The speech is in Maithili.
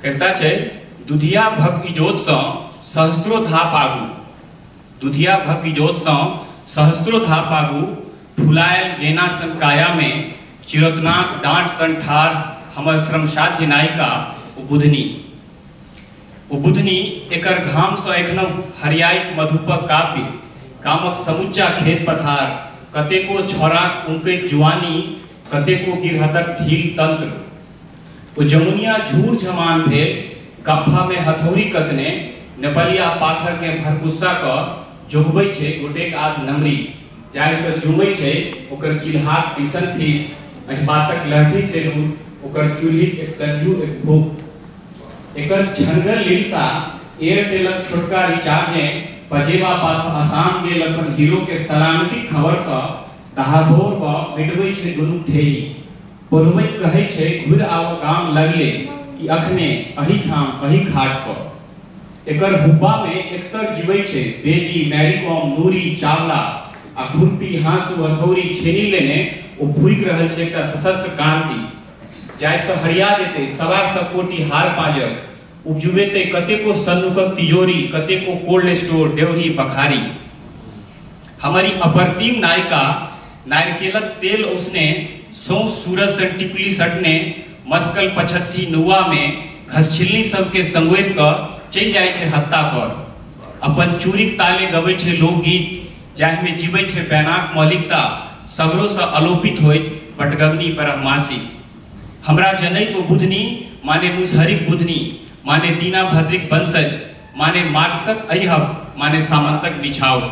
कविता छै दुधिया भक इजोतसँ सहस्त्रो धाप आगू, दुधिया भक इजोतसँ सहस्त्रो धाप आगू, फुलायल गेना सन कायामे चिरौतनाक डाँट सन ठाढ़ हमर श्रमसाध्य नायिका ओ बुधनी। ओ बुधनी एकर घामसँ एखनहुँ हरियाइत मधुपक काव्य, गामक समुच्चा खेत पथार, कतेको छौड़ाक उमकैत जुआनी, कतेको गिरहतक ढील तंत्र। ओ जमुनिया झूर झमान भेल गफ्फामे हथौड़ी कसने नेपालिया पाथरकेँ भरकुस्सा कऽ जोगबै छै गोटेक आध नमरी, जाहिसँ जुमै छै ओकर चिल्हाक टीसन फीस, अहिबातक लहठी सेनुर, ओकर चूल्हिक एक संझू एक भूख। एकर छनगर लिलसा एयरटेलक छोटका रिचार्जें पजेबा पाथ आसाम गेल अपन हीरोके सलामतीक खबरसँ दहाबोर कऽ मिटबै छै दुनूक ठेही। पढ़बैत कहै छै घुरि आब गाम लगले कि अखने अहीठाम अही खाट पर। एकर हुब्बामे एकतर जिबै छै बेदी, मैरीकॉम, नूरी, चावला आ खुरपी, हाँसू, हथौड़ी, छेनी लेने ओ फूकि रहल छै एकटा सशस्त्र क्रांति जाहिसँ हरिया जेतै सवा सए कोटि हाड़ पाँजर, उपजुबेतै कतेको सन्नुकक तिजोरी, कतेको कोल्ड स्टोर, ड्योढ़ी, बखारी। हमर ई अप्रतिम नायिका नारिकेलक तेल उसने सौंस सूरज सन टिकुली सटने मस्कल पछत्थी नुआमे घसछिलनी सबके संगोरि कऽ चलि जाइ छै हत्ता पर। अपन चूड़ीक ताले गबै छै लोकगीत जाहिमे जिबै छै बैनाक मौलिकता सगरोसँ अलोपित होइत बटगबनी बरहमासी। हमरा जनैत ओ बुधनी माने मुसहरीक बुधनी माने दीना भद्रीक वंशज माने मार्क्सक अहिहब माने सामंतक निछाउर।